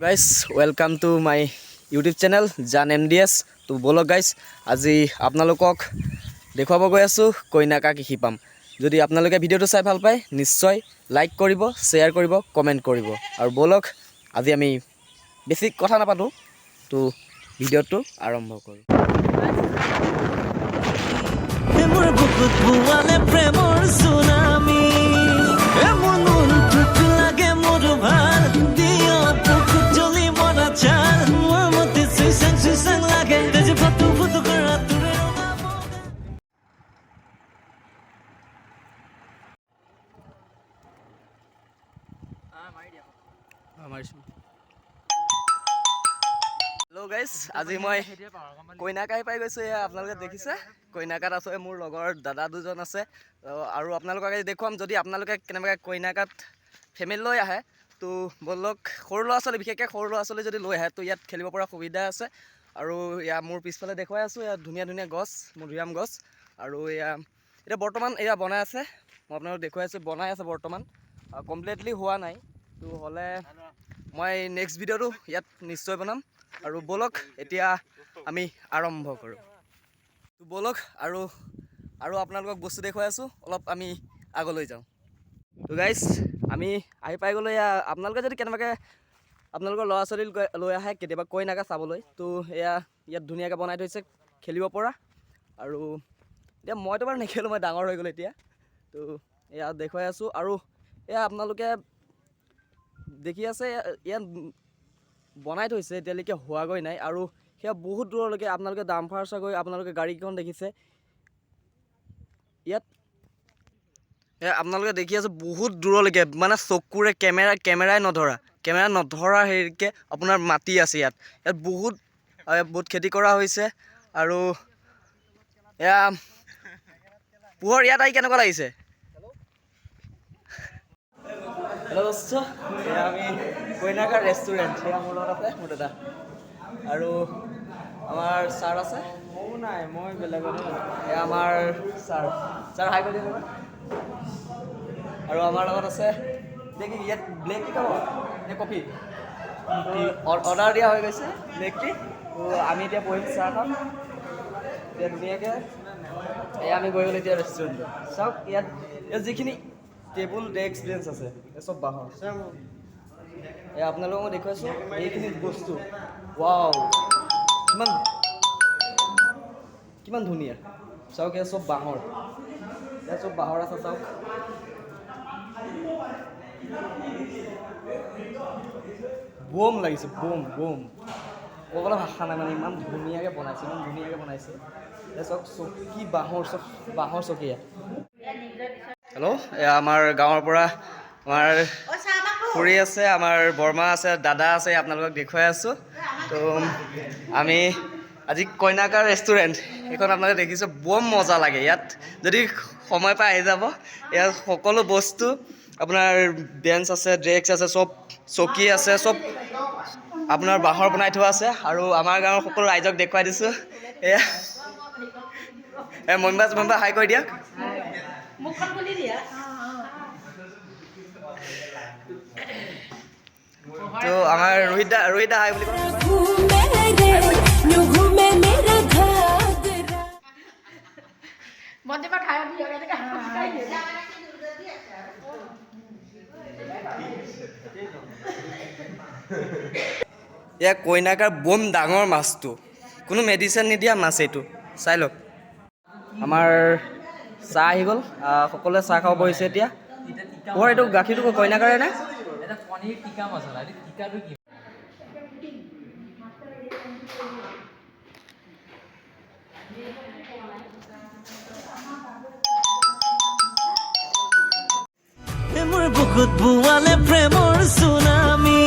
Guys, welcome to my YouTube channel Jan MDS. তো ব'লক guys, আজি আপোনালোকক দেখুৱাব গৈ আছোঁ কইনাকা কৃষি পাম। যদি আপোনালোকে ভিডিঅ'টো চাই ভাল পায়, নিশ্চয় লাইক কৰিব, শ্বেয়াৰ কৰিব, কমেণ্ট কৰিব। আৰু ব'লক, আজি আমি বেছি কথা নাপাতোঁ, তো ভিডিঅ'টো আৰম্ভ কৰোঁ। মোৰ বুকুত বোৱালে প্ৰেমৰ চুনামি। এ মোৰ মনটোক লাগে মোৰ ভাল দিয়, বুকুত জ্বলি মৰা চাল। মোৰ মতে চুইচাং চুইচাং লাগে, তেজ ফটো ফটো কৰা তোৰে ৰঙা বগা। মাৰিছোঁ। হেল্ল' গাইজ, আজি মই কইনাকাই পাই গৈছোঁ। এয়া আপোনালোকে দেখিছে, কইনাকাত আছোঁ। এই মোৰ লগৰ দাদা দুজন আছে আৰু আপোনালোকক আজি দেখুৱাম। যদি আপোনালোকে কেনেবাকৈ কইনাকাত ফেমিলি লৈ আহে, তো ব'লক, সৰু ল'ৰা ছোৱালী, বিশেষকৈ সৰু ল'ৰা ছোৱালী যদি লৈ আহে, তো ইয়াত খেলিব পৰা সুবিধা আছে। আৰু এয়া মোৰ পিছফালে দেখুৱাই আছোঁ, ইয়াত ধুনীয়া ধুনীয়া গছ, মধুৰিআম গছ। আৰু এয়া এতিয়া বৰ্তমান এয়া বনাই আছে। মই আপোনালোকক দেখুৱাই আছোঁ, বনাই আছে বৰ্তমান, কমপ্লিটলি হোৱা নাই। তো হ'লে মই নেক্সট ভিডিঅ'টো ইয়াত নিশ্চয় বনাম। আৰু ব'লক, এতিয়া আমি আৰম্ভ কৰোঁ। তো ব'লক, আৰু আপোনালোকক বস্তু দেখুৱাই আছোঁ, অলপ আমি আগলৈ যাওঁ। তো গাইজ, আমি আহি পাই গ'লোঁ। এয়া আপোনালোকে যদি কেনেবাকৈ আপোনালোকৰ ল'ৰা ছোৱালী লৈ আহে কেতিয়াবা কইনাকা চাবলৈ, তো এয়া ইয়াত ধুনীয়াকৈ বনাই থৈছে খেলিব পৰা। আৰু এতিয়া মইতো বাৰু নেখেলোঁ, মই ডাঙৰ হৈ গ'লোঁ এতিয়া। তো এয়া দেখুৱাই আছোঁ। আৰু এয়া আপোনালোকে দেখি আছে, ইয়াত বনাই থৈছে, এতিয়ালৈকে হোৱাগৈ নাই। আৰু সেয়া বহুত দূৰলৈকে আপোনালোকে ডাম্পাৰ চাগৈ, আপোনালোকে গাড়ীকেইখন দেখিছে ইয়াত। এয়া আপোনালোকে দেখি আছে, বহুত দূৰলৈকে মানে চকুৰে কেমেৰাই নধৰা হেৰিকে আপোনাৰ মাটি আছে ইয়াত। ইয়াত বহুত বহুত খেতি কৰা হৈছে। আৰু এয়া পোহৰ, ইয়াত আহি কেনেকুৱা লাগিছে? হেল্ল' দোস্ত, এয়া আমি কইনাকাৰ ৰেষ্টুৰেণ্ট। সেয়া মোৰ লগত আছে মোৰ দাদা আৰু আমাৰ ছাৰ আছে। ময়ো নাই, মই বেলেগত। এয়া আমাৰ ছাৰ। ছাৰ, হাই কৰি দিয়ক এবাৰ। আৰু আমাৰ লগত আছে, এতিয়া কি ইয়াত ব্লেক টি খাব নে কফি? অৰ্ডাৰ দিয়া হৈ গৈছে ব্লেক টি। তো আমি এতিয়া বহিম, চাহ খাম এতিয়া ধুনীয়াকৈ। এয়া আমি গৈ গ'লো এতিয়া ৰেষ্টুৰেণ্টত। চাওক, ইয়াত যিখিনি টেবুল, ডেস্ক, বেঞ্চ আছে, এই চব বাঁহৰ। এয়া আপোনালোকক মই দেখুৱাইছোঁ এইখিনি বস্তু। ৱাও, কিমান কিমান ধুনীয়া! চাওক, এয়া চব বাঁহৰ, ইয়াত চব বাঁহৰ আছে। চাওক, বম লাগিছে, বম বম, ক'বলৈ ভাষা নাই। মানে ইমান ধুনীয়াকৈ বনাইছে, ইমান ধুনীয়াকৈ বনাইছে। এয়া চাওক, চকী বাঁহৰ, চব বাঁহৰ চকী ইয়াত। হেল্ল', এয়া আমাৰ গাঁৱৰ পৰা আমাৰ খুৰী আছে, আমাৰ বৰমা আছে, দাদা আছে, আপোনালোকক দেখুৱাই আছোঁ। তো আমি আজি কইনাকাৰ ৰেষ্টুৰেণ্ট সেইখন আপোনালোকে দেখিছে, বম মজা লাগে ইয়াত। যদি সময় পাই আহি যাব। ইয়াত সকলো বস্তু, আপোনাৰ বেঞ্চ আছে, ডেস্ক আছে, চব চকী আছে, চব আপোনাৰ বাঁহৰ বনাই থোৱা আছে। আৰু আমাৰ গাঁৱৰ সকলো ৰাইজক দেখুৱাই দিছোঁ। এয়া এই মম্বা, মম্বা, হাই কৰি দিয়ক। মুখখন খুলি দিয়া। তো আমাৰ ৰোহিত দা, ৰোহিত দা, হাই বুলি কওঁ। घूमे रे यूं घूमे मेरा घाघरा। মন্দিৰ খাই দিয়ে এনেকে খাই দিয়ে। এয়া কইনাকাৰ বম ডাঙৰ মাছটো, কোনো মেডিচিন নিদিয়া মাছ এইটো, চাই লওক। আমাৰ চাহ আহি গ'ল, সকলোৱে চাহ খাব বহিছে এতিয়া। পোহৰ, এইটো গাখীৰটো কইনাকাৰে নে? এটা পনীৰ টিকা মছলা, এইটো টিকাটো কি? এ মোৰ বুকুত বোৱালে প্ৰেমৰ চুনামি।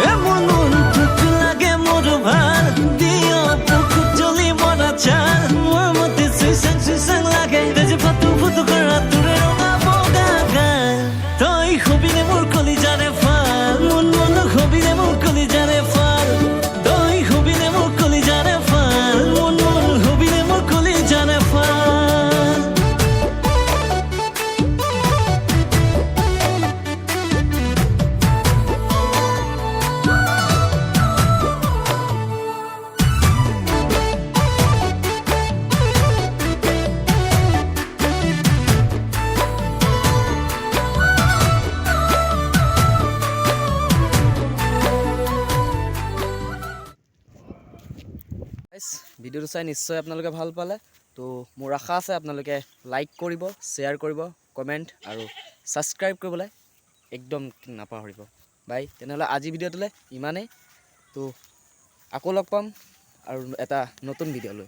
এ মোৰ মনটোক লাগে মোৰ ভাল দিয়, বুকুত জ্বলি মৰা চাল। মোৰ মতে চুইচাং চুইচাং লাগে, তেজ ফটো ফটো কৰা তোৰে ৰঙা বগা গাল। তই হবিনে মোৰ কলিজাৰে ফাল, মন মন হবিনে মোৰ কলিজাৰে ফাল। তই হবিনে মোৰ কলিজাৰে ফাল, মন মন হবিনে মোৰ কলিজাৰে ফাল। ভিডিঅ'টো চাই নিশ্চয় আপোনালোকে ভাল পালে। তো মোৰ আশা আছে, আপোনালোকে লাইক কৰিব, শ্বেয়াৰ কৰিব, কমেণ্ট আৰু ছাবস্ক্ৰাইব কৰিবলৈ একদম নাপাহৰিব। বাই। তেনেহ'লে আজি ভিডিঅ'টোলৈ ইমানেই। তো আকৌ লগ পাম আৰু এটা নতুন ভিডিঅ' লৈ।